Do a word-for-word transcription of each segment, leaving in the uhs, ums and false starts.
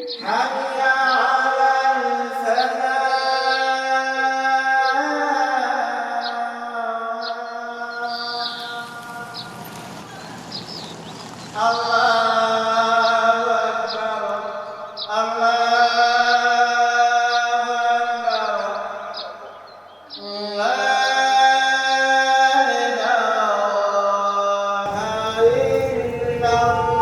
حي على الفلاح. الله أكبر. الله أكبر. لا إله إلا الله.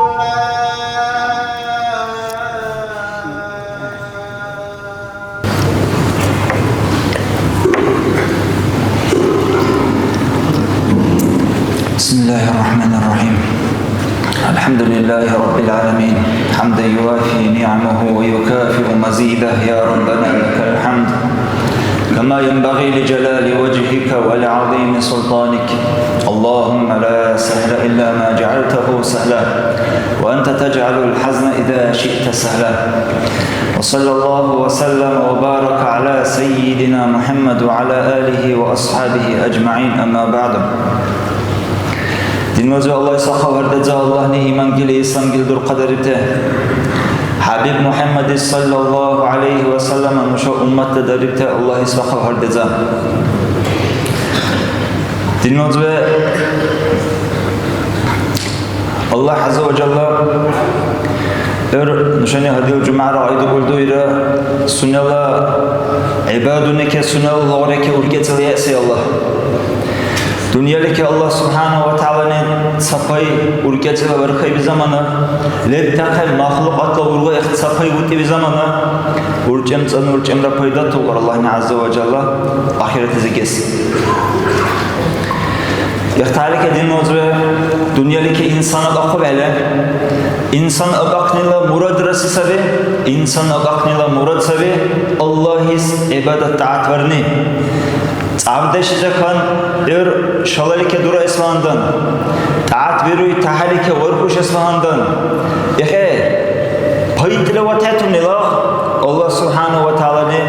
بسم الله الرحمن الرحيم. الحمد لله رب العالمين، حمدا يوافي نعمه ويكافئ مزيده، يا ربنا لك الحمد كما ينبغي لجلال وجهك ولعظيم سلطانك. اللهم لا سهل إلا ما جعلته سهلا، وأنت تجعل الحزن إذا شئت سهلا. وصلى الله وسلم وبارك على سيدنا محمد وعلى آله وأصحابه أجمعين، أما بعد. Динвазу Аллагь сахав гьардеза, Аллагьни имангили, исламгили дурхъадарибти ХӀябиб МухӀяммади саллаллаху гӀялайхи ва саллама нуша умматла дарибти Аллагь сахав гьардеза. Динвазу Аллагь ГӀязза ва Жалла, гӀур нушани гьадил жумягӀра гъайдукӀулду ира сунела гӀибадунике, сунела лагъреке уркӀецӀила яси Аллагь. Дунъяличи Аллагь субхӀянаһу ва тагӀялани ца пай уркӀецӀила вархаиби замана, лебтахъен махлукьатла урга их ца пай бутӀиби замана, урчӀемцӀанну урчӀемра пайда тулгар Аллагьни ГӀязза ва Жалла ахиратлизи гес. Ихталика динназиб дунъяличи инсан акӀахъубхӀели, инсан акӀахънила мурадра се саби? Инсан акӀахънила мурад саби Аллагьис гӀибадат-тӀягӀятварни. ЦӀябдешизакан гӀур шалалике дураэс багьандан, тӀягӀят бируй тяхӀярике вархушес багьандан, ихӀе, пайтӀла ватхӀетунила Аллагь субхӀянаһу ва тагӀялани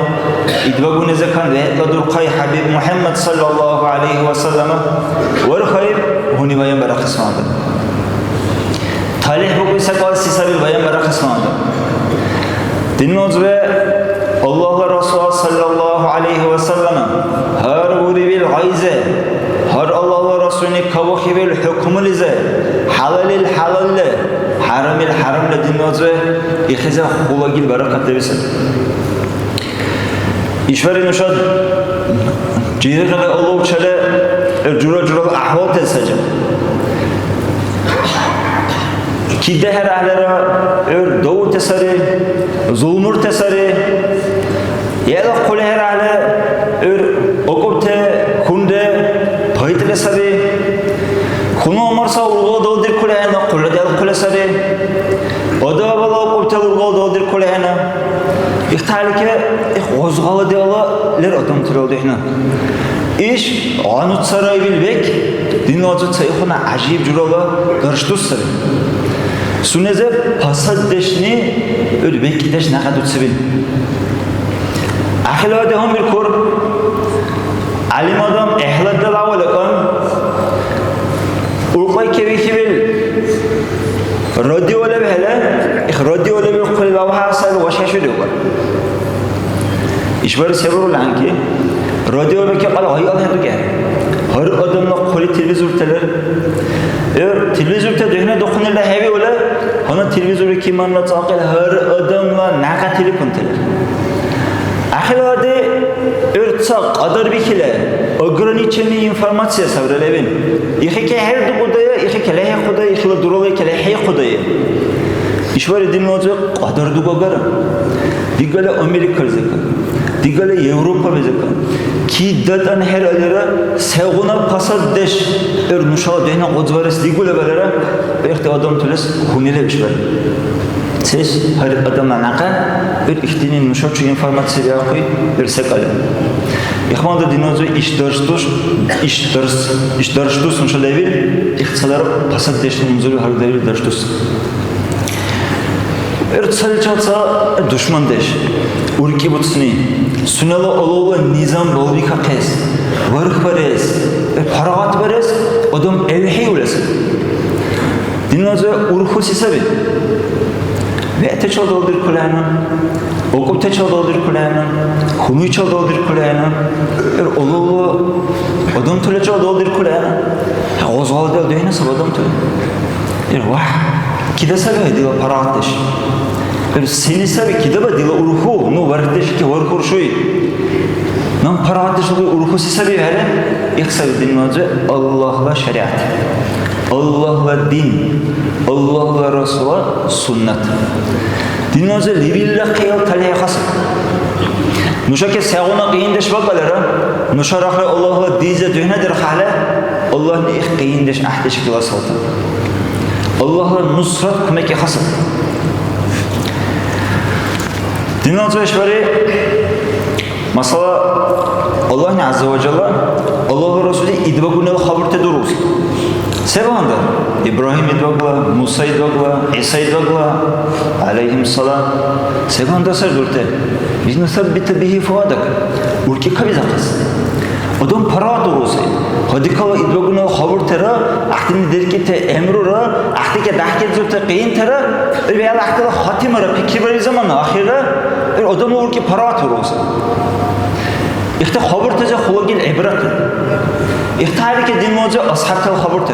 идбагунезакан вегӀла дурхъай ХӀябиб МухӀяммад саллаллаху гӀялайхи ва саллама вархаиб гьуни баянбарахъес багьандан. ТалихӀ букӀуси секӀал се саби баянбарахъес багьандан. Динназиб Аллагьла Расул саллаллаху гӀялайхи ва саллама гьар урибил гъайзе, гьар Аллагьла Расулни кавухибил хӀукмулизе, хӀялалил хӀялалли, хӀярамил хӀярамли динназиб ихиза хулагил баракат лебисаб. ИшбархӀи нуша жирихъли уллучила жура-журала ахӀвалти сари. КидехӀерахӀлира гӀур давурти сари, зулмурти сари. Яла хъулихӀерахӀли гӀур акӀубти хьунри пайтӀри сари. Хьунул марса ургала далдиркули ахӀенну, хъули дялхъули сари. Адабала акӀубтала ургала далдиркули ахӀенну. Ихталике, их гъозгъала диалла лер адамтирал духӀна. Иш гъану цараибил бекӀ динлазу цаихъуна гӀяжиб журала даршдус сари. Сунезиб пасаддешни гӀур бекӀдеш някъ дуцибил. Ахила дехӀумбиркур, гӀялим адам гӀехӀладала авалакан, улкьай кевихьибил радио лебхӀела, их радио лебил хъули лавхӀа саби вашхӀешули укар. ИшбархӀи се бурулхӀенки, радио бекӀи кьяла гъайгъал хӀедукӀехӀе. Гьар адамла хъули телевизорта лер. ГӀур телевизорта духӀнадухъунила хӀебиула, гьанна телевизорли киманна цӀакьил гьар адамла някъ телефонти лер. Ахилади гӀур ца кьадарбикила ограниченный информация савра лебен. Ихике хӀердукӀудая, ихике лехӀихъудая, ихила дурала икила хӀейхъудая. ИшбархӀи динлазиб кьадар дугагара. Дигала Америкализиркан, дигала Европализиркан, кидатан хӀералира, сегъуна пасаддеш гӀур нушала духӀна гъудзбарес дигули балира, ихти адамтулес гьуни леб ишбархӀи. Сес гьар адамла някъа гӀур ихтини нушачи информация биахъули гӀур секӀал. Ихмада диназу иш даршдус, иш дарс, иш даршдус нуша лебил, ихцадара пасаддешла унзули гьаргдарили даршдус. ГӀур цаличил ца душмандеш, уркӀи буцни, сунела уловла низам балбикахъес, вархбарес, парагъатбарес адам гӀевхӀиулес. Диназа урхуси саби. ВегӀтачил далдиркулана, акӀубтачил далдиркулана, хьунуйчил далдиркулана, эр улула адамтулачил далдиркулана. Гъозгъалдиуб духӀна саби адамтули. Эр, вагь, кида саби дила паргъатдеш? Эр, сени саби кидаба дила урхьу, ну, вархдешики вархуршуй? Наб паргъатдеш урхьуси саби, хӀера? Их саби динназиб Аллагьла шаригӀят. Аллагьла дин, Аллагьла Расулла суннат. Динназир лебилра хъял талихӀяхъес. Нушаке сегъуна къиндеш бакӀалара, нуша рахли Аллагьла динзе духӀнадирхъахӀели, Аллагьли их къиндеш гӀяхӀдеш киласалта. Аллагьла нусрат кумекихъес. Динназир ишбархӀи Масала, Аллагьни ГӀязза ва Жалла, Аллагьла Расулли идбагунала хабурти дурус. Се багьандан? Ибрагьим идбагла, Муса идбагла, ГӀиса идбагла, гӀялайгьимсалам. Се багьандан сай дурте? Линусаббита бигьи фуадак. УркӀи кабизахъес. Адам пара дуруси. Гьадикала идбагунала хабуртира, гӀяхӀтини деркӀибти гӀямрура, гӀяхӀтике дяхӀкедзурти къиянтира, ил вегӀла гӀяхӀтила хатимара пикрибарили замана ахирра, ил адамла уркӀи паргъатбируси. Ихти хабуртази хулагил гӀибрат. Ихтарики динназиб асхӀябтала хабурти.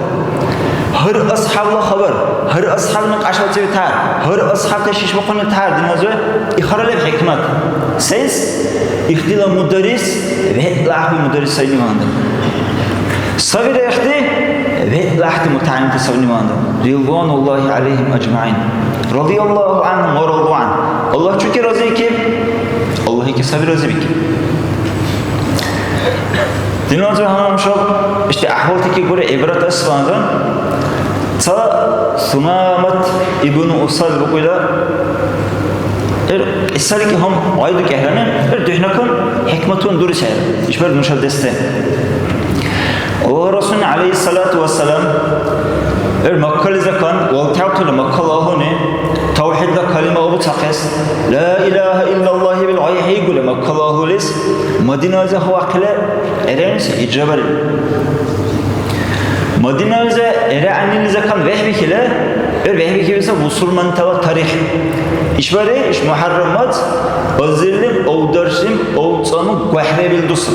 Гьар асхӀябла хабар, гьар асхӀябла кьяшбацӀибитар, гьар асхӀябта шишбухъунитар динназиб ихара леб хӀикмат. Сенс? Ихтила мударрис, вегӀла гӀяхӀил мударрис сайни вандан. Сабира ихти, вегӀла гӀяхӀти мутагӀялимти сабни вандан. Ридвануллахи гӀялайгьим аджмагӀин. Радияллаху гӀанхум ва раду гӀанху. Аллагь чуки разибикиб, Аллагьики саби разибикиб. Динванзир гьанна нушаб ишди гӀяхӀвалтики гури гӀибрат асвандан, ца Сумамат ибн Усал букӀула ир кьисалики гьум гъайдукӀехӀелани, ир духӀнакун хӀикматун дурисехӀе. ИшбархӀи нуша десте. Аллагьла Расулни, гӀялайхиссалату вассалам, ир Маккализакан валтахъули Маккала агьлуни тавхӀидла калима убуцахъес, ла илагьа иллаллагь ибил гъай хӀейгули Маккала агьлулис, Мадинализи гьавахъили гӀеренси гьижра бариб. Мадинализи гӀерагӀнилизакан вехӀбихьили, ир вехӀбихьибси бусурмантала тарих. ИшбархӀи иш МухӀаррам мас азирлим, авдаршлим, авцӀанну гвахӀребил дусиб.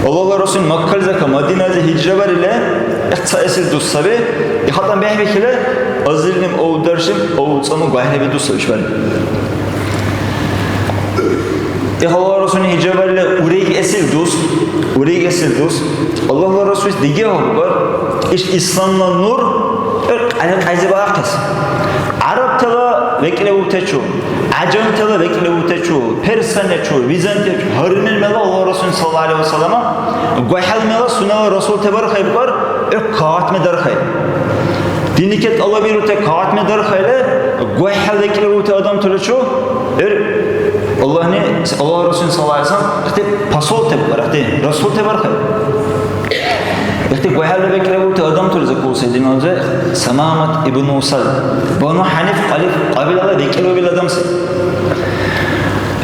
Аллагьла Расул Маккализака Мадинази гьижра барили, их цаэсил дус саби. ИхатӀан бехӀбихьили, азирлим, авдаршлим, авцӀанну гвахӀреби дус саби ишбархӀи. Их Аллагьла Расулни гьижра барили урегесил дус, урегесил дус. Аллагьла Расулис диги гьалабар, иш исламла нур, кьяйда-кьяйзи баахъес. ГӀярабтала векӀлиубтачу, гӀяжамтала векӀлиубтачу, персаначу, византиячу, гьар мер мела Аллагьла Расул саллаллаху гӀалайхи ва саллама, гохӀял мела сунела Расул тебархаибкар, гӀур кагъатми дархаиб. Диннике тӀалабирути кагъатми дархаили, гохӀял векӀлиубти адамталичу, гӀур Аллагьни, Аллагьла Расул саллаллаху гӀалайхи ва саллам, ихти посол тебкар, ихти Расул тебархаиб. Ихти гохӀялли бекӀлиубти адамтули закӀулси диналзи Самамат ибн Усал, Бану ХӀяниф къалиф кьабилала бекӀлиубил адам сай.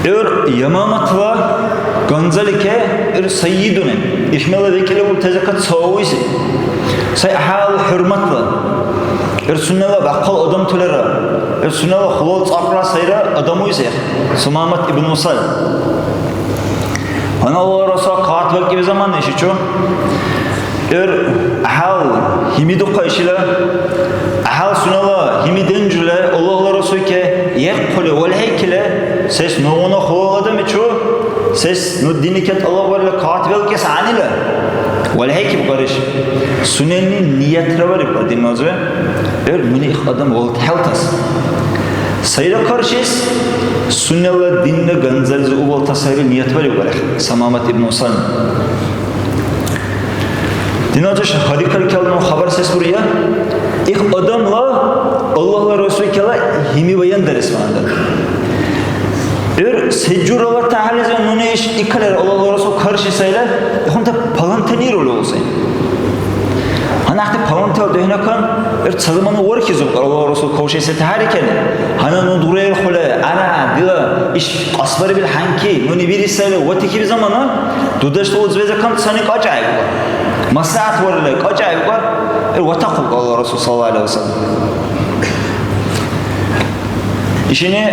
ГӀур Ямаматла ганзалике, гӀур сайидуни, ишмела бекӀлиубтазика цауиси. Сай гӀяхӀял хӀурматла. ГӀур сунела бахъал адамтулира, гӀур сунела хулал цӀакьра сайра адамуйси Самамат ибн Усал. Гьанна Аллагьла Расул кагъат бакӀиб замана ишичу. ГӀур гӀяхӀял гьимидухъа ишила, гӀяхӀял сунела гьими денжула Аллагьла Расулке ихъули валхӀейкили, сес нугъуна хулал адамичу, сес ну диннике тӀалабварили кагъат белкӀес гӀягӀнила валхӀейкиб бариш. Сунени ниятра бариб ва динназиве. ГӀур нуни их адам валтхӀелтас. Сайра каршис, сунела динна ганзализи убалтас сайри ниятбариб варх, Самамат ибн Усалми. Диназиш хадикалкалну хабар сес бурия? Их адамла Аллагьла Расулкала гьими баяндарес вандан. ГӀур се журала тахӀялизи нуни иш икалер Аллагьла Расул карши сайра, ихунта палантанирули усай. Гьанна ахъти палантала духӀнакан, гӀур ца замана вархизур, Аллагьла Расул кавшес сетахӀярикалли, гьанна ну дурайрухъули, ана, дила иш кьасбарибил хӀянки, нуни вирисали, ватикиб замана, дудешла узбезакан цани кьакьаибкар. МаслигӀят варили кьакьаибкар, гӀур ватахъуб Аллагьла Расул саллаллаху гӀалайхи ва саллям. Ишини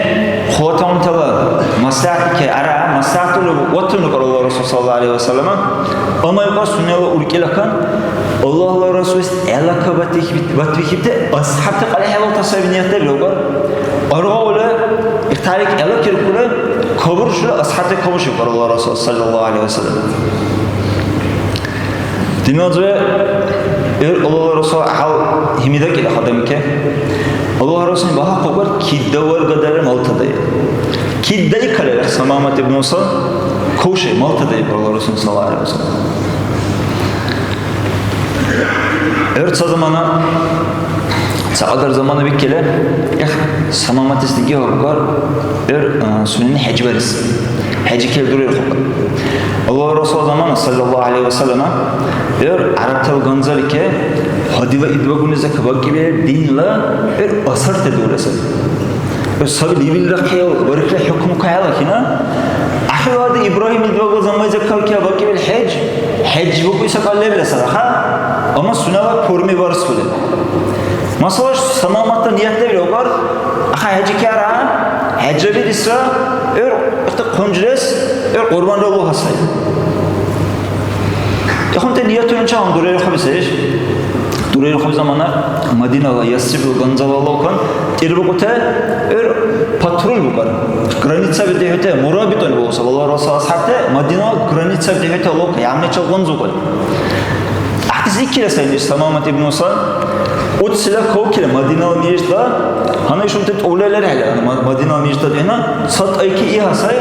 хулатаунтала маслигӀятли кеара, маслигӀятули ватуну кар Аллагьла Расул саллаллаху гӀалайхи ва саллама, амма ибкьар сунела уркӀила кан, Аллагьла Расулис гӀелакаб батбихьибти асхӀябти кьяла хӀебалта саби ниятла левкӀар. Аргъаули, ихтарик гӀелакиркули, кабуршули асхӀябти кабушибкар Аллагьла Расул саллаллаху гӀалайхи ва саллам. Диназир эр Аллагьла Расул гьал гьимидакӀила адамке. Аллагьла Расул багьахъубар кидда варгадара малтадай. Кидда икалера Самамат ибн Усал кавшай малтадай Аллагьла Расул саллаллаху гӀалайхи ва саллям. Эр ца замана, ца кьадар замана биккела, эх, Самаматис диги варгар, эр, а, сунени хӀяжи барес. ХӀяжи кер дурирхъуб. Аллагьла Расул замана, саллаллаху гӀалайхи ва саллама, гӀур гӀярабтала ганзалике, гьадила идбагуни закабакӀибе динла гӀур асарти дуресаб. ГӀур саби лебилра хъял бархли хӀукму кахӀела хина. АхӀи вади Ибрагьим идбагла замай закалке бакӀибил хӀяж, хӀяж букӀуй сакал лебла сараха, амма сунела пурми барсули. Масала, Самаматла ният лебли агар, аха хӀяжи кара, хӀяжабирисра, гӀур ихъти хъунжрес, гӀур кьурбанра лугьа сай. Ихъунти ниятуни чегьун дурайрухъаби сай иш. Дурайрухъаби замана Мадинала, Ясрибла ганзалала укан тӀирбукьути, гӀур патруль букар. Границаби дихӀути, мурабитӀун букӀуса, Аллагьла Расул асхӀябти, Мадинала границаби дихӀути лук, ямничил гунзукӀун. ГӀяхӀти зикира сай иш Самамат ибн Усал. Уцсила кавкила Мадинала мижитла, гьанна ишунти тӀула лерхӀели, гьанна Ма-, Мадинала мижитла дихӀна, ца тӀайки иха сай,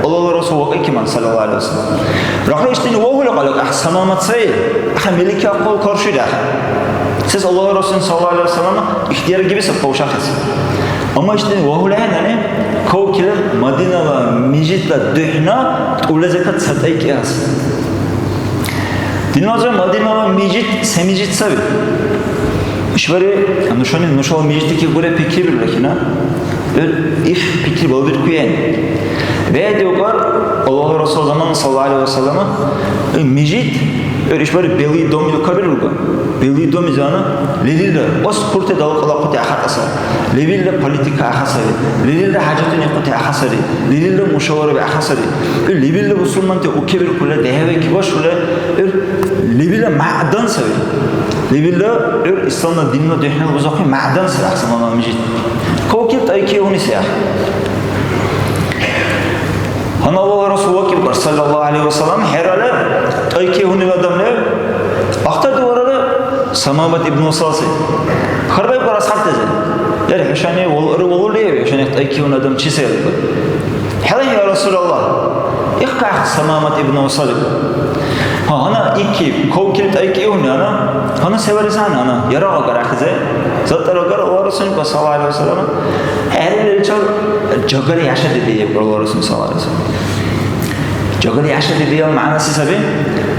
Аллагьла Расул вакӀайкиман, саллаллаху гӀалайхи ва саллям. Рахли ишдин вагьули кьалак, гӀяхӀ Самамат сай, гӀяхӀ мелики ахъвал каршули ахӀен. Сес Аллагьла Расул, саллаллаху гӀалайхи ва саллям, ихтияр гиби саб кавшахъес. Амма ишдин вагьули ахӀенани, кавкила Мадинала мижитла духӀна тӀула закат ца тӀайки иха сай. Диназир Мадинала мижит се мижит саби? ИшбархӀи нушани нушала мижитики гуре пикрибирулехӀина. ГӀур их пикри балбиркуян. БегӀдиубар Аллагьла Расул замана, саллаллаху гӀалайхи ва саллама, э, мижит, гӀур ишбархӀи Белый дом или кабирулга. Белый дом изана лерилра оскурте далкьалахъути ахатӀа саби. Лебилра политика аха сари, лерилра хӀяжатуни ихъути аха сари, лерилра мушавараби аха сари. ГӀур лебилра бусурманти укебиркула, дехӀвекибашула, гӀур лебилра мягӀдан саби. Лебилра гӀур исламла динна духӀнала бузахъули мягӀдан сари, ахсанала мижит. Кавкиб тӀайкиуни се ахӀен. Гьанна Аллагьла Расул вакӀибкар, саллаллаху гӀалайхи ва саллям, хӀерала, тӀайкигьунила адам лев, ахтардиварала Самамат ибн Усал сай. Хьарбаибкар асхӀябтази: «Яра хӀушани валури валулрив, хӀушани тӀайкигьуна адам чи сай?» — ибкар. «ХӀела, я Расулаллагь, ихъахъ Самамат ибн Усал», — ибкар. Гьанна икиб, кавкили тӀайкигьуни, гьанна, гьанна се варес гьанна, гьанна, ярагъ агар ахӀи. ЗатӀара агар Аллагьла Расул, саллаллаху гӀалайхи ва саллям, гӀергъиличил жагали яшадидииб Аллагьла Расул, саллаллаху гӀалайхи ва саллям. Жагали яшадидиал мягӀна се саби?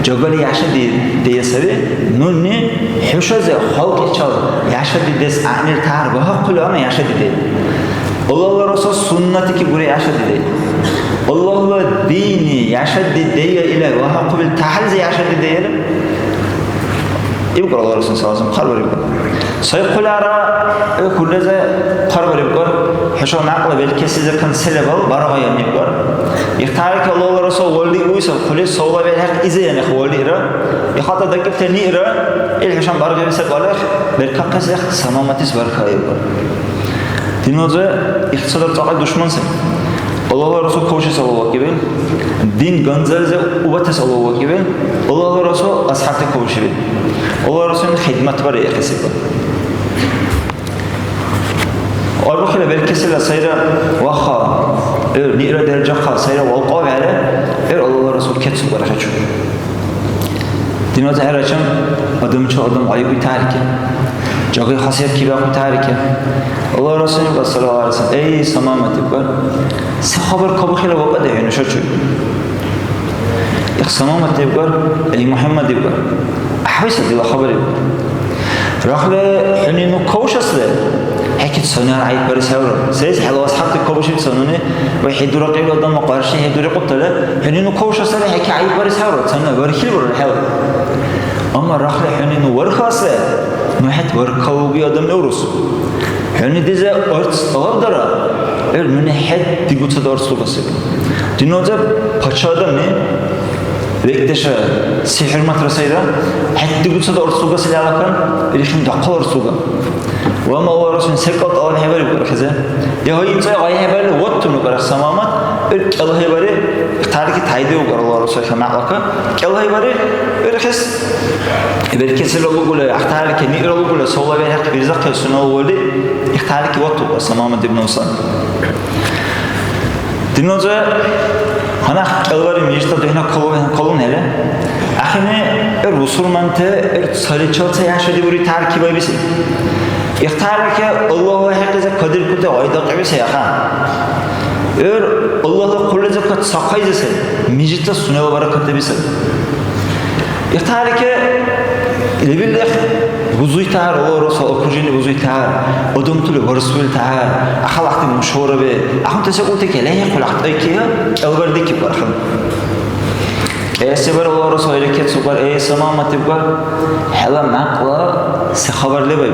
Жагали яшадидиа саби, нуни хӀушази халкьличил яшадидес гӀягӀнил тяхӀяр багьахъули гьанна яшадидииб. Аллагьла Расул суннатики гури яшадидииб. Аллагьла дини яшадидиа или багьахъубил тяхӀярзи яшадидиира. ИбкӀар Аллагьла Расул, саллаллаху гӀалайхи ва саллям, хъарбарибкӀар. Сай хъулара, э, хъулази хъарбарибкӀар, хӀушала мякьла белкеси закон се лебал баргӀианнибкӀар. Ихтарик Аллагьла Расул валли уйса хъули савла белхӀехъ иза янихъ валлира. Ихата дакӀибтани ира, ил хӀушан баргӀиби секӀал лехӀ, беркахъес лехӀ, Самаматис бархаибкӀар. Диназир ихтисадра цӀакьли душман сай. Аллагьла Расул кавшес алавакӀибил, дин ганзализи убатес алавакӀибил, Аллагьла Расул асхӀябти кавшибил. Аллагьла Расулни хидмат бариахъес ибкӀар. Арбухила беркесила сайра ваха, гӀур ниъра держахъа сайра валкьавхӀели, гӀур Аллагьла Расул кецӀ барахъичу. Диназир хӀерачам, адамчил адам гӀяйиб итарки. Жагали хасият кибяхъ итарки. Аллагьла Расул ибкӀар, саллаллаху гӀалайхи ва саллям: «Эй, Самамат, — ибкӀар, — се хабар кабухъила вакӀаде хӀу нушачи?» Их Самамат ибкӀар: «Эй, МухӀяммад, — ибкӀар, — гӀяхӀвиса дила хабар, — ибкӀар. — Рахли хӀуни ну кавшасли, хӀекит сунела гӀяйиб барес хӀевра. Сес хӀела асхӀябти кавшиб ца нуни ва хӀедурахъиб адамла къарши хӀедурихъутала, хӀуни ну кавшасли, хӀеки гӀяйиб барес хӀевра, цана вархили бурра хӀела. Амма рахли хӀуни ну вархасли, ну хӀед варкалуги адам леврус. ХӀуни дизе арц тӀалабдара, ГӀур нуни хӀед дигуцад арц лугаси. Диназир пача адамли, бекӀдеша се хӀурматра сайра, хӀед дигуцад арц лугаси лялакан, ирхин дахъал арц луга. Ва ма Аллагь Расул секӀал тӀалаб хӀебариб бархизе. Я гьу имцӀай гъай хӀебарили, ваттуну барх Самамат, гӀур кӀел хӀебари, ихтарики тайдиу бар Аллагь Расул ха мякьлака, кӀел хӀебари, гӀур хес, беркесира лугули, ихтарики ниъра лугули, сола берхӀехъ бирзахъес сунела ули, ихтарики ватту Самамат ибн Усал. Диназир гьанна кӀелвариб мижитла духӀна калун, калунхӀели, ахини гӀур бусурманти гӀур цаличил ца яша дигури таркибайбиси. Ихтарики Аллагьла хӀекьлизир кадиркути гъайдакьибиси аха. ГӀур Аллагьла хъулизиркад ца хъайзеси, мижитла сунела баракат лебиси. Ихтарики лебилра бузуйтар, Аллагьла Расул окружение бузуйтар, адамтули варсуилтар, ахал ахти мушавраби, ахунти секӀулти калахӀи хъулахътайки кӀелбардики бархьан. КӀиэсибар Аллагьла Расул ирекет сукар, эй, Самамат ибгар, хӀела мякьла се хабар лебай?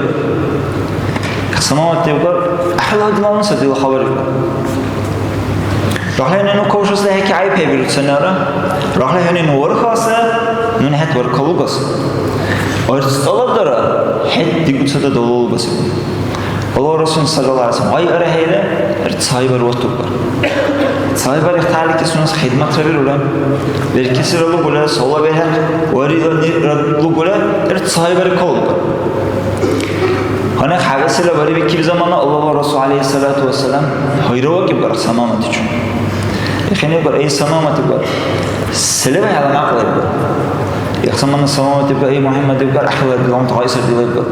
Самамат ибгар, ахӀела димална ца дила хабар ибгар. Рахли хӀуни ну кавшасли хӀеки гӀяйиб хӀебиру цанара. Рахли хӀуни ну вархаси, нуни хӀед варкалугаси. Арц тӀалабдара, хӀед дигуцада далулугаси. Аллагьла Расул саллаллаху гӀалайхи ва саллям, гъай арахӀейра, ир цаибар ватурбар. Цаибар ихтарики сунес хидматра бирула. Беркесира лугула, сола бехӀе, варила нира лугула, ир цаибар калуга. Гьанна хӀябэсила барибикиб замана Аллагьла Расул, гӀялайхиссалату вассалам, гьайра вакӀиб барх Самаматичу. Ихини бар, эй, Самамат, ибар, се леба хӀела мякьла, ибар? Их замана Самамат ибар, эй, МухӀяммад, ибар, ахила дила унтӀ гъайсар дила, ибар.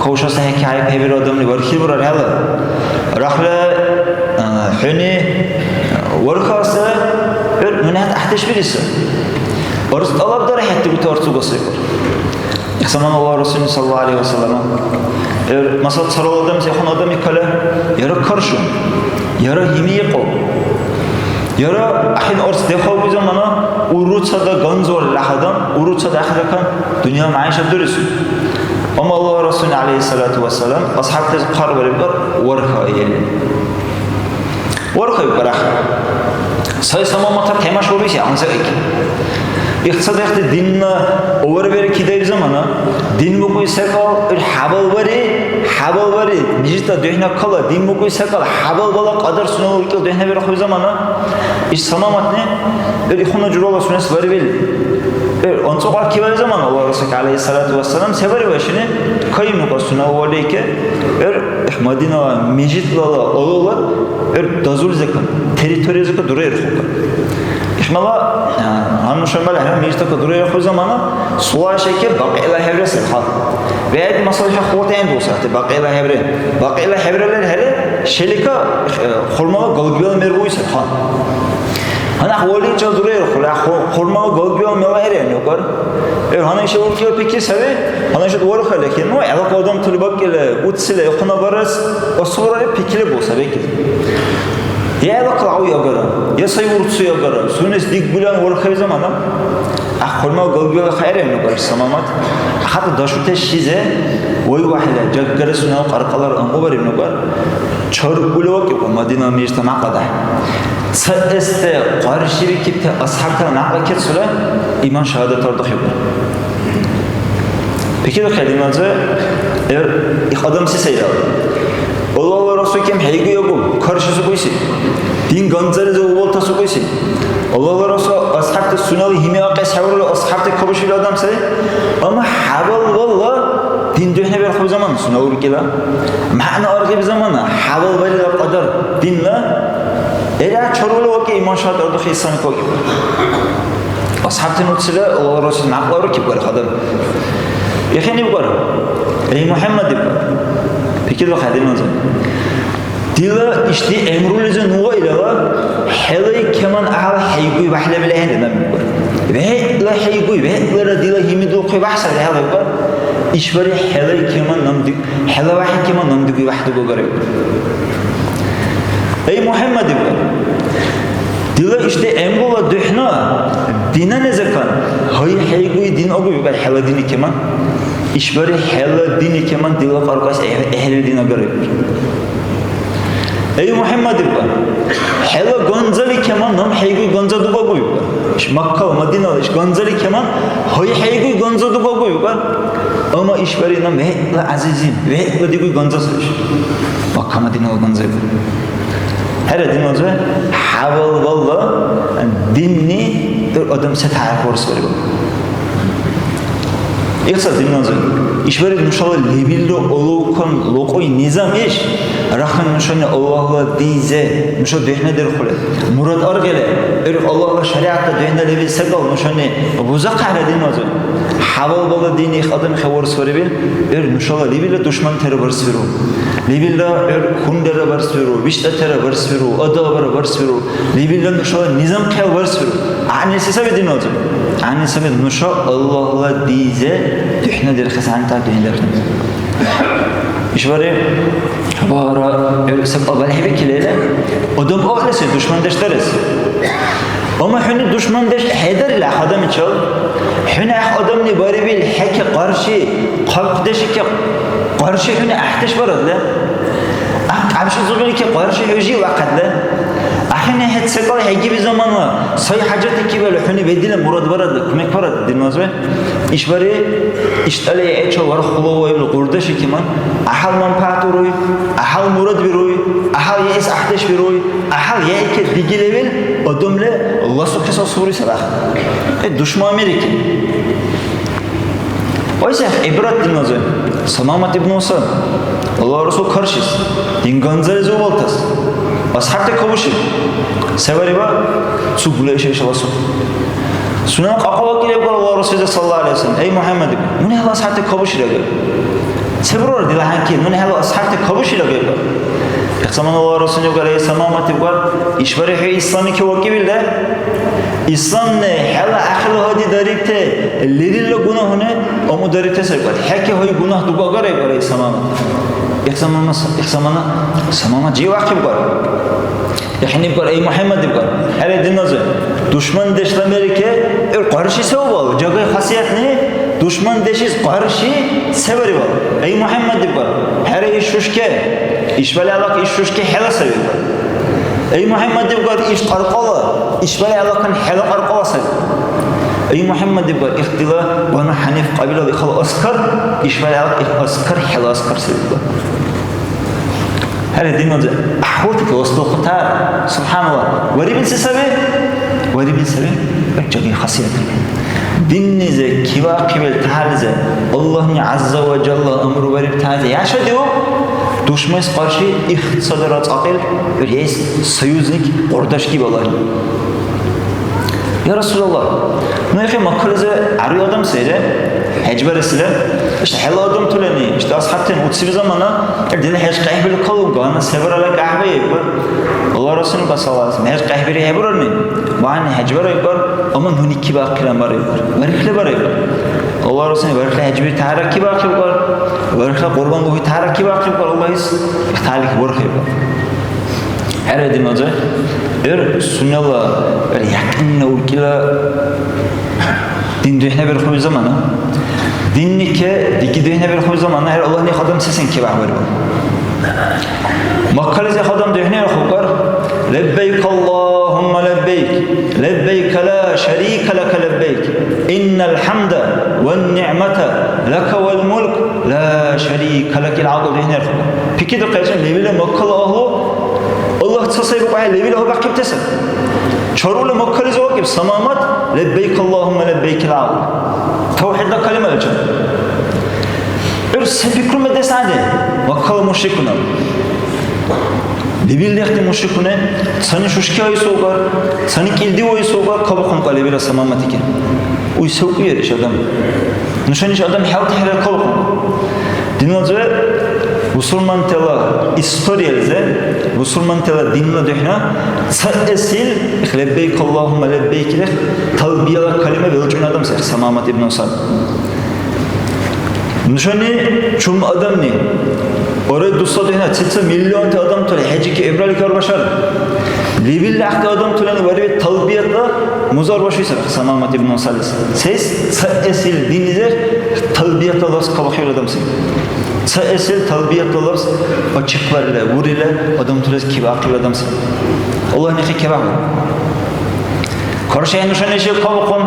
Кавшаси хӀеки гӀяйиб хӀебиру адамли вархибурар хӀела. Рахла, а, хӀуни, а, вархаси, гӀур нуни хӀед гӀяхӀдеш бириса. Арц тӀалабдара, хӀед дигути арц лугаси, ибар. Ихсаман Аллагь Расулни саллаллаху алейхи ва саллям. Эр, масала, царал адам, сехун адам иккала, яра каршу, яра гьими икъу, яра ахӀен арц дехалгу замана, уруцада ганзуар лахӀ адам, уруцада ахӀеракан дунъя мягӀишат дурису. Амма Аллагь Расулни алейхиссалату вассалам асхӀябтас хъарбариб, варха или. Вархай, барах. Сай Самаматра тема шурбиси гӀянза ики. Ихцадехти динна овар беркидаиб замана, дин букӀуй секӀал, ил хӀябал бари, хӀябал бари, мижитла духӀна кала, дин букӀуй секӀал, хӀябал бала кьадар сунела уркӀила духӀна берахъуй замана, иш Самаматни, ил ихуна журала сунес барибил. Ил анцӀукьа кивай замана, Аллагь Расул алейхиссалату вассалам, се бариба шини? Кайнука сунела валейке, ил Мадинала мижитлала олула гӀур дазулизиркан, территориялизиркан дураирхъулра. Ишмала, а, гьанна нушабала хӀела мижитака дураирхъу замана, сула шайке Бакьила хӀеврес ирхъа. ВегӀ масала хӀяхъулатаен дусахъти Бакьила хӀевре. Бакьила хӀевралер хӀере, шелика, э, хурмала галгибала мер буисирхъа. Гьанна валичил дураирхъула, ху-, хурмала галгибала мела хӀере нукар. Э, гьанна ишала уркӀила пикри саби, гьанна ишала вархали хӀед, ну, гӀелакьла адамтули бакӀили, уцили, ихъуна барес, асубарали пикри бу саби. Я гӀелакьла гьав агара, я сай урцу агара, сунес дигбулан вархай замана. А хурмала галгибала хайрем нукар Самамат. ХатӀа дашути шизе, вай вахӀила, жаггара сунела кьаркьалар амъубариб нукар. Чархули вакӀиб Мадина мижитла мякьлада. Цаэсте къаршибикибти асхӀябтала мякьла кецӀула иман шагьадат ардухиб. Пикридухъя, диназир, эр, их адам се сайрал? Аллагьла Расул кем хӀейгуягу, карши сукуси. Дин ганзализи увалтас сукуси. Аллагьла Расул асхӀябти сунела гьими акьес хӀеврули асхӀябти кабушили адам сай. Амма хӀябал валла дин духӀнаберхъуби замана, сунела уркӀила мягӀна аргъиби замана, хӀябал валила кьадар динна эра чарвали вакӀи, иман шагьадат ардухи исламик вакӀи. АсхӀябти нуцила Аллагьла Расул мякьла уркиб барх адам. Ихини ибгар, эй, МухӀяммад, ибгар, пикридухъя, диназир. Дила ишди гӀямрулизи ну ва илала хӀела иккеман гӀял хӀейгуй вяхӀлабила хӀед адам ибгар. ВегӀла хӀейгуй, вегӀлара дила гьимидулхъуй вяхӀ саби хӀела ибгар. Ишбари хӀела иккеман намди-, хӀела вяхӀ иккеман намдигуй вяхӀ дугагара ибгар. Эй, МухӀяммад, ибгар, дила ишди гӀямрула духӀна динанизиркан гьай хӀейгуй дин агу, ибгар, хӀела дин иккеман. Ишбари хӀела дин иккеман дила кьаркьайс гӀе-, гӀехӀели дин агара ибгар. Эй, МухӀяммад, ибкьар, хӀела ганзали кеман, нам хӀейгуй ганза дубагу, ибкьар. Иш Макка ва Мадинала иш ганзали кеман, гьай хӀейгуй ганза дубагу, ибкьар. Амма ишбархӀи нам вегӀла гӀязизи, вегӀла дигуй ганза сай иш. Макка Мадинала ганза, ибкьар. ХӀера, динвазва, хӀябал балла динни ир адам се тяхӀяр хурсбариб. Ихсар динназир, ишбариб нушала лебилра улавкан лукьуй низам иш, рахли нушани Аллагьла дизе нуша духӀнадирхъули, мурад аргъили, ир Аллагьла шаригӀятла духӀна лебил секӀал нушани бузахъахӀели динназир. ХӀябал бала дин их адам хевурсварибил, ир нушала лебилра душмантира барсбиру. Лебилра ир хунрара барсбиру, биштӀатира барсбиру, адабра барсбиру. Лебилра нушала низам хъял барсбиру. ГӀягӀниси саби динназир. ГӀягӀниси саби нуша Аллагьла дизе духӀнадирхъес гӀягӀнитар духӀнадирхъни. ИшбархӀи бара гӀур секӀал балхӀебикили или, адам аълиси душмандеш дарес. Амма хӀуни душмандеш хӀедарили ахъ адамичил, хӀуни ахъ адамли барибил хӀеки къарши, хъалкьдешики къарши хӀуни гӀяхӀдеш барадли, ахъ къябшизурлики къарши хӀу живахъадли, ахӀен хӀед секӀал хӀегиби замана сай хӀяжатикибали хӀуни бедили мурадбарадли, кумекбарадли динназир. ИшбархӀи иштӀали гӀечил варх хӀулаваибли гӀурдашикиман, гӀяхӀял манпагӀят уруй, гӀяхӀял мурад бируй, гӀяхӀял яэс гӀяхӀдеш бируй, гӀяхӀял яэкер диги левил адамли ласухъес асубри сарах. Э, душман мерики. Вайсехъ гӀибрат динназир. Самамат ибн Усал, Аллагьла Расул каршис, дин ганзализи убалтас, асхӀябти кабушиб. Се вариба? Цугла иша-ишала су. Сунела кьакьа вакӀилебкӀар Аллагьла Расулли саллаллаху гӀалайхи ва саллям, эй, МухӀяммад, нуни хӀела асхӀябти кабушира гӀеб. Се бурара дила хӀянки, нуни хӀела асхӀябти кабушира гӀеб? Ихсаман Аллагьла Расулли гӀяхӀ Самамат ибкӀар, ишбархӀи хӀу исламики вакӀибил да? Исламни хӀела ахирла гьади дарибти лерилра гунагьуни аму дарибти саркат. ХӀеки гьай гунагь дугагара ибкӀар, эй, Самамат. Ихсамана, ихсамана, Самамат жи вяхъибкӀар. ЯхӀнибкӀар, эй, МухӀяммад, ибкӀар, хӀера, динназир, душмандешла мерке, гӀур къарши се убал, жагай хасиятни, душмандешис къарши се барибал? Эй, МухӀяммад, ибкӀар, хӀера, иш шушке, ишбали алак иш шушке хӀела саби. Эй, МухӀяммад, ибкӀар, иш къаркъала, ишбали алакан хӀела къаркъала саби. Эй, МухӀяммад, ибкӀар, их дила Бану ХӀяниф кьабилала ихала аскар, ишбали алак их аскар хӀела аскар саби. ХӀера, динназир гӀяхӀъулти вастухъутар, субхӀаналла. Варибил се саби? Варибил саби жагай хасият. Диннизи кивяхъибил тяхӀярлизи, Аллагьни ГӀязза ва Жалла амру бариб тяхӀярлизи яшадиуб, душмайс къарши ихтисадра цӀакьил рейс, союзник, къурдаш гиб Аллагьни. Я Расулалла, ну яхӀи Маккализи гӀяруй адам сайри, хӀяж баресили, ишди хӀела адамтулани, ишди асхӀябтани уциб замана, ил дила хӀяж къяхӀбили калун, гьанна се баралра кахӀебаиб. Аллагьла Расулни басалас, хӀяж къяхӀбири хӀебурарни, вани хӀяж барайбар, амма нуни кибяхъира барайбар, вархли барайбар. Аллагьла Расулни вархли хӀяж бирти гьаракки бахъибкар, вархли кьурбан лугьи гьаракки бахъибкар, Аллагьис ихталики бурхӀибкар. ХӀера, диназир, эр сунела, эр якьинна уркӀила дин духӀнаберхуби замана. Динники диги духӀнаберхуби замана, эр Аллагьли адам сесен кибяхӀ барибал. Маккализи адам духӀнаберхубкар, леббейк Аллагьумма леббейк, леббейк ла шарика лака леббейк, иннал хӀямда ван ниъмата лака вал мулк, ла шарика лак, ил гӀякьлу духӀнархур. Пикридухъи, левила Маккала агьлу Аллагь ца сай букьухӀели, левила гьабяхъибти саби. Чарули Маккализи вакӀиб Самамат, леббейк Аллагьумма леббейк, ил гӀякьлу. ТавхӀидла калималичи. ГӀур се пикруми десади, Маккала мушрикунал. Лебил лехӀти мушрикуни цани шушки айсулгар, цани кӀилди вайсулгар кабухъун кьалибира Самаматики. Уй се укьуйар иш адам? Нушани иш адам хӀялтахӀелар кабухъун. Динлазве бусурмантала историялизи, бусурмантала динна духӀна цаэсил леббейк Аллагьумма леббейк или талбияла калима белчӀун адам сай Самамат ибн Усад. Нушани чум адамни, ора дусла духӀна цица миллионти адамтала хӀяжики гӀибрали карбашар. Лебил гӀяхӀти адамталани вариб талбиятла музар башули саби Самамат ибн Усалис. Сес цаэсил диннизир талбиятла дарс кабухӀебил адам сай. Ца эсил талбиятла лабз ва чихъбарила, урила адамтулис кибяхъиб адамси. Аллагьни хӀекебяхӀ. Короче, нушани иши кавухъун,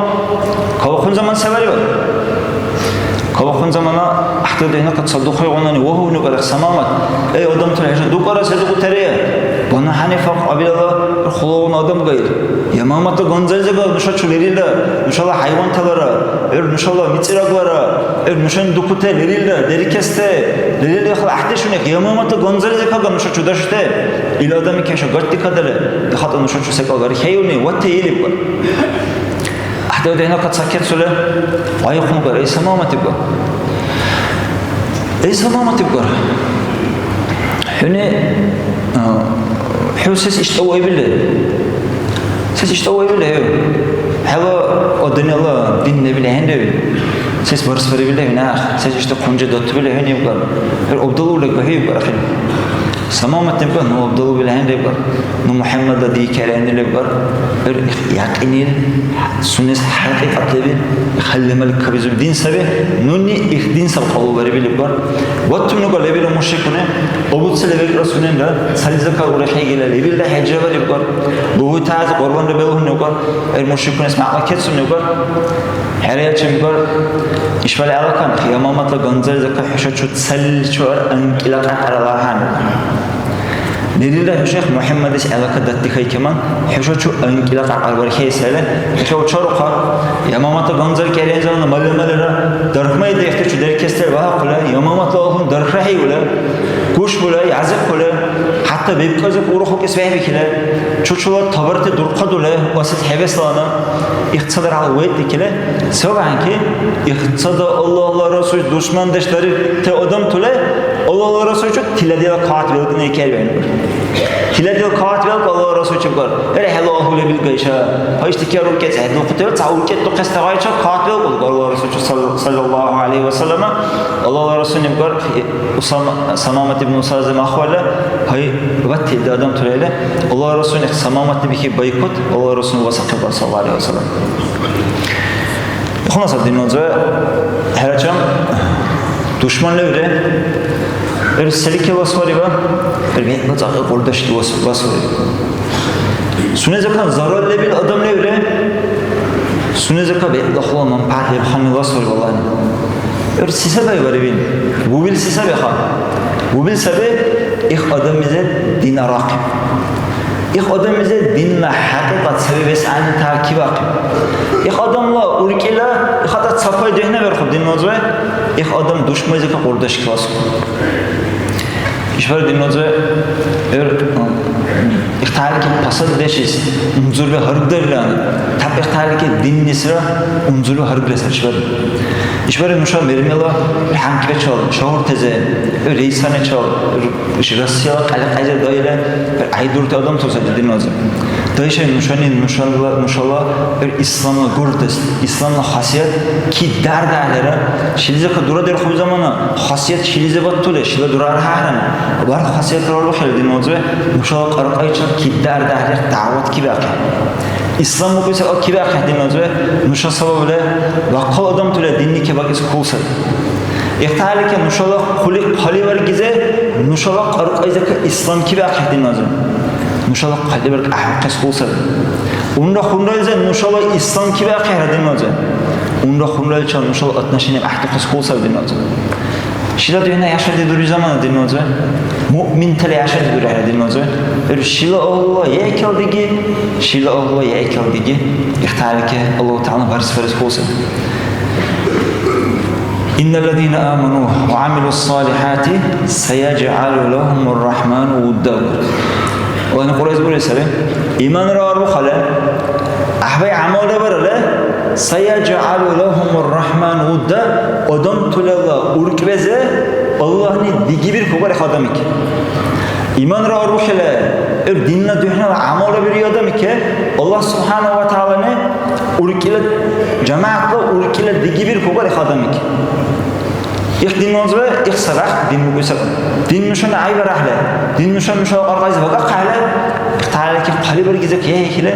кавухъун заман се бариба? Кавухъун замана гӀяхӀти дехӀнахъа ца духайгъунани вагьуни барахъ Самамат. Эй, адамтула, хӀеша дукара се дукутарая? Бану ХӀянифа кьабилала хулагъуна адам гайри. Ямаматла ганзализагал нуша чу лерилра, нушала хӀяйванталара, гӀур нушала мицӀираглара, гӀур нушани дукутер лерилра, дерикесте, лерилра хала гӀяхӀдешуни, Ямаматла ганзализакалга нуша чу дашуте, ил адамли кеша гатдикадале, хатӀа нуша чу секӀал бархӀейуни, ватте или бугар. ГӀяхӀдев дехӀнахъа ца кецули, вайхъунгар, эй, Самамат ибгар. Эй, Самамат ибгар. ХӀуни, а, хӀу сес иштӀа вайбили? Сес иштӀа вайбили хӀу? ХӀела ва дунъяла дин лебили хӀенрив? Сес барсбарибили хӀу нах? Сес иштӀа хъунжи датубили хӀуни ибгар? ХӀу абдал улег багьи ибгар ахир. Самамат лебкар, ну абдалу билгӀян лебкар, ну МухӀяммадла дикарани лебкар, гӀур якьинил, сунес хӀякьикьат леби, хӀялимал кабизуби дин саби, нуни их дин саб кьабулбариб лебкар. Ваттумнуга лебила мушрикуни, обуци лебилра суненра, цализакар урехӀегила лебилра хӀяжаба лебкар, бугьутази кьурбанра белгьунивкар, гӀур мушрикунес мякьла кецунивкар. ХӀера, чемгар, ишбархӀи алакан, Ямаматла ганзализакар хӀуша чу цаличивар анкӀила кьякьарала гьанна. Лерилра хӀушах МухӀяммадлис гӀелакад датдихайкаман, хӀуша чу анкӀила кьякьар бархьес хӀела, хӀушав чарухъа, Ямаматла ганзал кӀерензалана мали-малира, дархмай дехӀти чу деркестер багьахъула, Ямаматла алхун дархрахӀейула, гушбула, язихъула, хӀятта бебкӀализиб урухукӀес бехӀбихьила, чучула табарти дурхъадула, васит хӀебеслана, ихцадра гьалав вайтӀикили, се ванки, ихцада Аллагьла Расул душмандеш дарибти адамтула, Аллагьла Расулчу тиладила кагъат белкӀни кервен. Тиладила кагъат белкӀ Аллагьла Расулчу букӀар. Эре, хӀела агьлули билгайша. Гьайшти керу кӀец хӀедулхъутира, ца уркӀецӀ духъес тагъайча кагъат белкӀ Аллагьла Расулчу салл-, саллаллаху гӀалайхи ва саллама. Аллагьла Расул нибкӀар, Усама, Самамат ибн Усазим ахвала, гьай, ватти илди адамтула или, Аллагьла Расул их Самаматли бихьиб байкут, Аллагьла Расул васахъиб, саллаллаху гӀалайхи ва саллям. Ихуна саб динназа, хӀерачам, душман леври, эр селикил васвариба, эр вегӀла цӀакьи къурдашли вас-, васвариба. Сунезакан зарал лебил адам леври, сунезака вегӀла хула манпагӀят лебхӀанни васвариба Аллагьни. Эр се саби варивил? Убил се саби ха? Убил саби, их адамлизи дин арахъиб. Их адамлизи динна хӀякьикьат саби вес гӀягӀнитахъибахъиб. Их адамла уркӀила, их адам ца пай дехӀнаберхъуб динназиве, их адам душмайзика къурдаш каласхъуб. ИшбархӀи динназиве гӀур, м, ихтарики пасаддешис унзурби гьаргдарилан, тап ихтарики диннисра унзурби гьаргли сари ишбархӀи. ИшбархӀи нуша мер-мерла хӀянкьличил, шагьуртази, рейсаначил, Иш Россияла къяли-къяйзир даили, гӀяйдурти адамтас сари динназир. Дайшай нушани, нушала, нушала исламла гордость, исламла хасият ки дарда гӀелира, шилизирхъа дурадерхъуби замана, хасият шилизибад тули, шила дура архӀяхӀрани. Барх хасиятра рухӀели динназир, нушала кьаркьайчил ки дарда гӀелир дагӀват кибиахъи. Ислам букӀуси кибиахъи динназир, нуша сабабли бахъал адамтули динни кебакӀес хъул сари. Ихталики нушала хъули хъаливаргизе, нушала кьаркьайзека ислам кибиахъехӀе динназир. Нушала хъаливарг гӀяхӀбухъес хъул саби. Унра-хунрализе нушала ислам кибиахъехӀе динназир. Унра-хунраличил нушала отношение гӀяхӀдухъес хъул саби динназир. Шила духӀна яшади дури замана динназир. Муъминтала яшади дурехӀе динназир. Эр шила Аллагь яйкал диги, шила Аллагь яйкал диги. Ихталики Аллагь ТагӀала барс-барс хъул саби. إن الذين آمنوا وعملوا الصالحات سيجعل لهم الرحمن ودا. Аллагьни Кьуръайзиб бурили саби, иманра арбухъале, гӀяхӀбай гӀямалра барале, سيجعل لهم الرحمن ودا, адамтулала уркӀбезе Аллагьни дигибиркугар их адамик. Иманра арбухъале, гӀур динна духӀнала гӀямалра бири адамик, Аллагь субхӀяна ва тагӀялани уркӀила жамагӀятла уркӀила дигибиркугар их адамик. Их динназиве, их сарахъ дин букӀуси саби. Дин нушани гӀяйбарахӀели, дин нуша нушала кьаркьайзи вакӀахъахӀели, их тахӀялики хъалибаргизахъ яхӀихьили,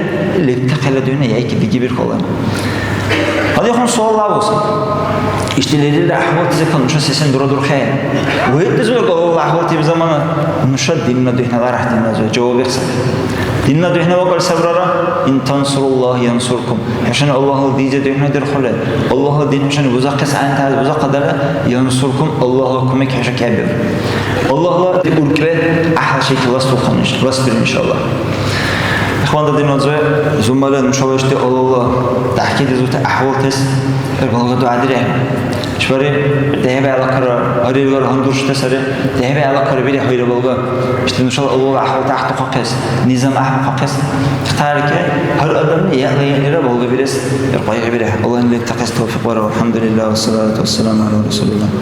лебтахъила духӀна яйки дигибиркула. Гьадихъун суал лавус. Ишди лерилра гӀяхӀвалти закон нуша сесен дурадурхъехӀе. ВегӀлизиб Аллагьла гӀяхӀвалти замана нуша динна духӀнала рахӀдиназивад жаваб ихсаб. Динна духӀна вакӀал сабрара, ин тансуруллагь янсуркум. ХӀушани Аллагьла динзе духӀнадирхьули, Аллагьла дин хӀушани бузахъес гӀягӀнитази бузахъадара, янсуркум, Аллагьла кумек хӀуша кабиур. Аллагьла уркӀбе гӀяхӀла шайчи ластулхъан, ластбиру, иншаллагь. Ихван диназивад, зумала нушала ишди Аллагьла дяхӀкедизурти гӀяхӀвалтес балга дугӀядирехӀе. ИшбархӀи дехӀбегӀла хъара, гьариллара гьандуршути сари, дехӀбегӀла хъара бири хайра балга. Ишди нушала Аллагьла гӀяхӀвалти гӀяхӀдухъахъес, низам гӀяхӀбухъахъес. Ихтиярки, гьар адамли яхӀла-яхӀлира балга бирес, иркьяйхӀебирехӀе. Аллагьли тахъес тавфикъ бараб. АлхӀямдулиллагь, вассалату вассаламу гӀяла расулиллагь.